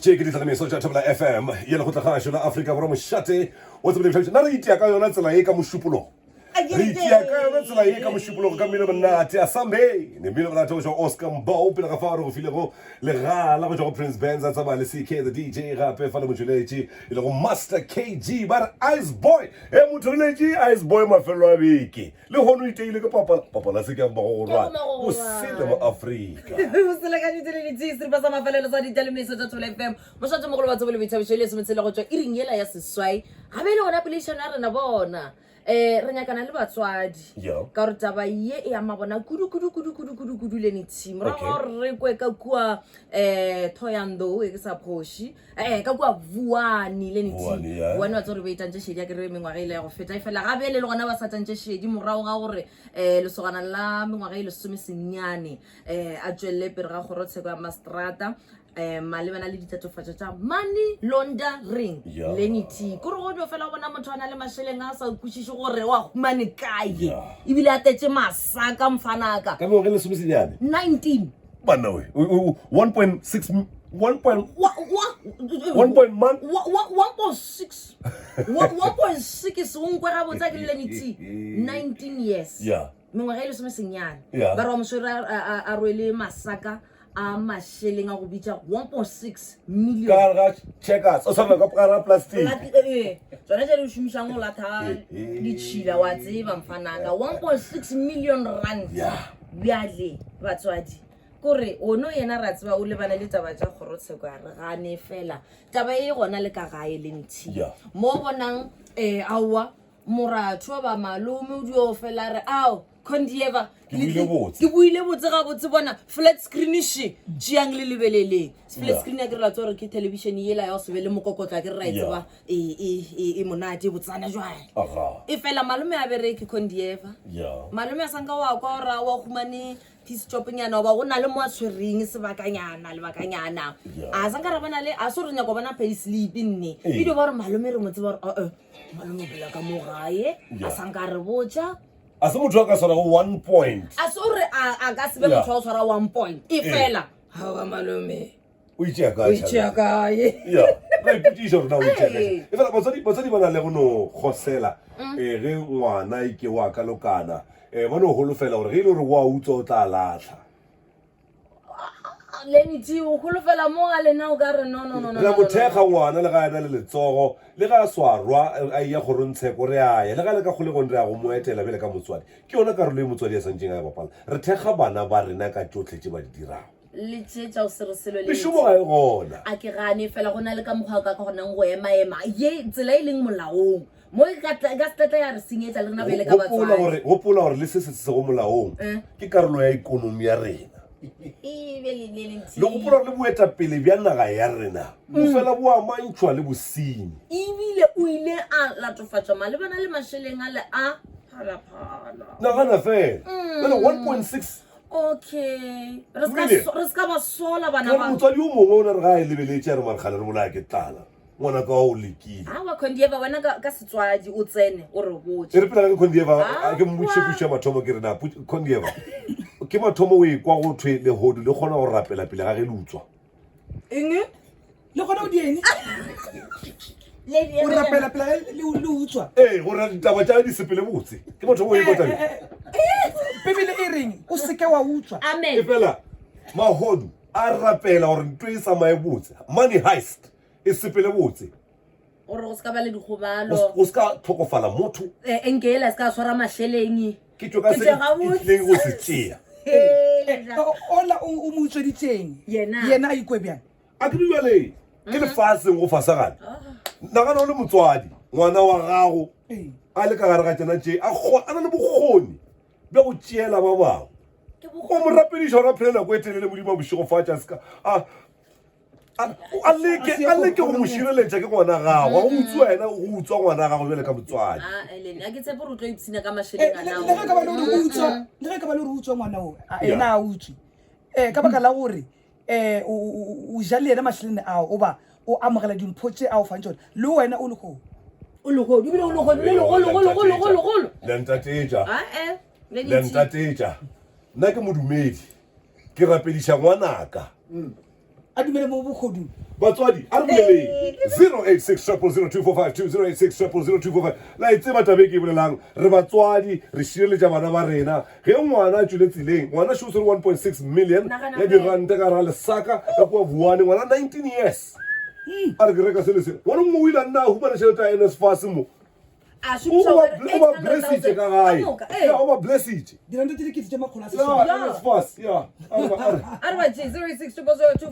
Tše ke ditlalemeso tša Thobela FM ye lekgotlakgašo la Afrika Borwa mošate wa tsebo le boithabišo. Na re itia ka yona tsela ye ka Mošupologo? Re itia ka yona tsela ye ka Mošupologo ka mmino monate Asambe ne mmino monate go tšwa go Oscar Mbo pele ga fao re go filego legala go tšwa go Prince Benz a tsamaya le CK the DJ gape fa le motšweletši e lego Master KG ba re Ice Boy e motholetši Ice Boy mafelelo a beke Lehono o iteile ke papala papala se ke magogorwane o sele mo Afrika. O sele ka ditse le ditse seripa sa mafelelo sa ditalemeso tša Thobela FM. Mošate mogolo wa tsebo le boithabišo e lesometshela go tšwa iring yela ya seswai. Gabe e le gona poledišano ya rena bona. Eh re nyakana le batswadi. Yeah. Ka gore taba ye e ama bona kudu kudu kudu kudu kudu kudu le nitshi. Morago Okay. ga gore re kwe ka kua eh Thohoyandou e ke sa phoši. Eh, ka kua Vuwani le Vuwani, nitsi yeah. Vuwani wa tse gore be e tantše šedi a kere mengwaga e ile ya go feta e fela ga bjale le gona ba sa tantše šedi morago ga gore um lesogana la mengwaga e lesome senyane um a tšwelele pele ga kgorotsheko ya mastrata um malebana le ditatofatšo tša money laundering Yeah. le nitsi kore go dio fela bona motho a na le mašeleng a sa kwešiše gore wa humane kae Yeah. ebile a tletše masaka mfanaka Ka mengwaga e lesomesenyane. 19 Banna we, 1.6 1. Wa- wa- 1 point man. Wa- wa- 1.6 Wa- 1.6 o nkwe gabotse a ke lelane t 19 years Yeah. mengwaga e lesome senyane Yeah. ba re wa moswere a- a a rwele masaka a mašeleng a go bitša 1.6 million Ka gare ga checkers, o tshwanela ka gare ga plastic. Lati- eh, eh, tsona tše di šomišang go latha ditšhila wa tseba mfanaka 1.6 million rand Yeah. bjale batswadi kore ono yena ra tseba o lebane le taba tša kgorotsheko ya re gane fela taba e gona le ka gae le ntshi Yeah. mo bonang um aowa moratho ba malome o dio fela re ao condieva Ke buile botse. ke buile botse ga botse bona flat screen še tšeang le lebeleleng flat Yeah. screen ya ke re la tse gore ke television yela ya go se be le mokokotlo a ke re ra e Yeah. tseba e, e, e, e monate e botsana jwale Aga. e fela malome a bereke condieva Yeah. malome a sanka wa kwa ora wa humane peace chopnyana oba go na le mo a tshwereng sebakanyana lebakanyana Yeah. a sanka ra bona le a se re nyaka bona pay slip nne Ee. e dio ba gore malome re mo tseba gore ee malome o phela ka mo gae a Yeah. sanka a re botša A se motho a ka swarago 1 point. a se gore a a ka se be Yeah. motho wa go tshwara 1 point e Ee. fela gaowa malome O itšea kae? o itšea kae Ya, ra ipotšiša gore na o itšea kae. Ee. E fela batswadi batswadi ba na le go no gosela eh, ge ngwana e ke wa ka lokana eh, ba no holofela gore ge e le gore wa utswa o tla latlha. lenity o holofela mo ga lena o ka re no no no no Re a no, mo no, no. thekga ngwana le ga a na le letsogo le ga a swarwa eh, a eya kgorongtsheko re a ya le ga le ka kgolegong re ya go mo etela bjale ka motswadi. Ke yona karolo e motswadi a santšeng a e bapala. Re thekga bana ba rena ka tšohle tše ba di dirago. Le tše tša go se re selo le Mešomo ga e gona. A ke gane fela go na le ka mokgwa o ka kgonang go ema-ema ye tsela e leng molaong mo e ka tla- e ka se tla ya re senyetsa le rena bjale ka Gopola batswadi. gore gopola gore le se se sego molaong Eh. ke karolo ya ikonomi ya rena. E be le le le Le gopola gore le boetapele bja naga ya rena bo fela bo amantšhwa le bosenyi. Ebile o ile a latofatšwa malebana le mašeleng a le a Phalaphala. Nagana fela. Bjale 1.6 okay re ska Million. so- re ska ba sola bana Jwale ba motswadi yo mongwe o ne re ga a e lebeletše a re marekgale re bolaya ke tlala ngwana ka o lekile awa condieva wena ka ka setswadi o tsene o re e botse re pela ke condieva Ah, ke mmotšiše pušo ya mathomo ke re na putš- condieva ke mathomo o e kwa go thwe lehodu le kgona go rapela pele ga ge le utswa eng le gona o diene o rapela pela ge le le utswa ee gore ditaba tša di sepele botse ke motho o ekwa tabe bibele e reng o seke wa utswa e amen fela mahodu a rapela gore nto e tsamaye botse money heist e sepele botse gore go se ka ba le dikgobalo go se ka tlhokofala motho Eh, enke ela se ka swara mašeleng ke tšo ka Ke se tšo gabotse. e tlileng go se tšea Eh, ola o o mo utsweditseng Yena. yena a ikwe bjang A ke bjale ke lefaseng go fasagane. Nagana o le motswadi, ngwana wa gago a le ka gare ga tšena tše, a a na le bokgoni bja go tšeela ba bangwe. O mo rapediša gore a phele nako e telele, Modimo a mo šegofatše, a se ka a a leke a leke go mo šireletša ke ngwana gago, a go utswa yena go utswa ngwana gago bjale ka motswadi. Ah, Ellen, a ke tshepe gore o tlo ipshina ka Eh, mašeleng a le nao. le ge ka ba le gore o utswa le ge ka ba le gore o utswa ngwana o a- ena a utswe um ka baka la gore um o ja le yena mašeleng ao oba o amogela dimpho tše a o fang tšona le wena o legodu o legodu ebile o legodu le legologologologolo Le ntatetša ae le ntatetša nna ke modumedi ke rapediša ngwanaka mm. A dumele mo bogodung. Batswadi, a re boleleng. 086 0002452 086 0002452. La e tseba taba e ke e bolelang. Re batswadi, re šireletša bana ba rena. Ge ngwana a tšwele tseleng, ngwana šo o swere 1.6 million Nagana ya fela. diranta ka gare ga lesaka ka kua Vuwani, ngwana 19 years. A re ke reka se le se. Ngwana mongwe o ile a nna a humana tšhelete ya NSFAS mo. A O šomiša o ba over o ba blessitše 800,000. ka gae. Ka moka, ee. Ya, o ba blessitše. Diranta tse dikete tše makgolo a Ya, seswai. NSFAS, ya. A re ba- a re. A re ba tšee 086 000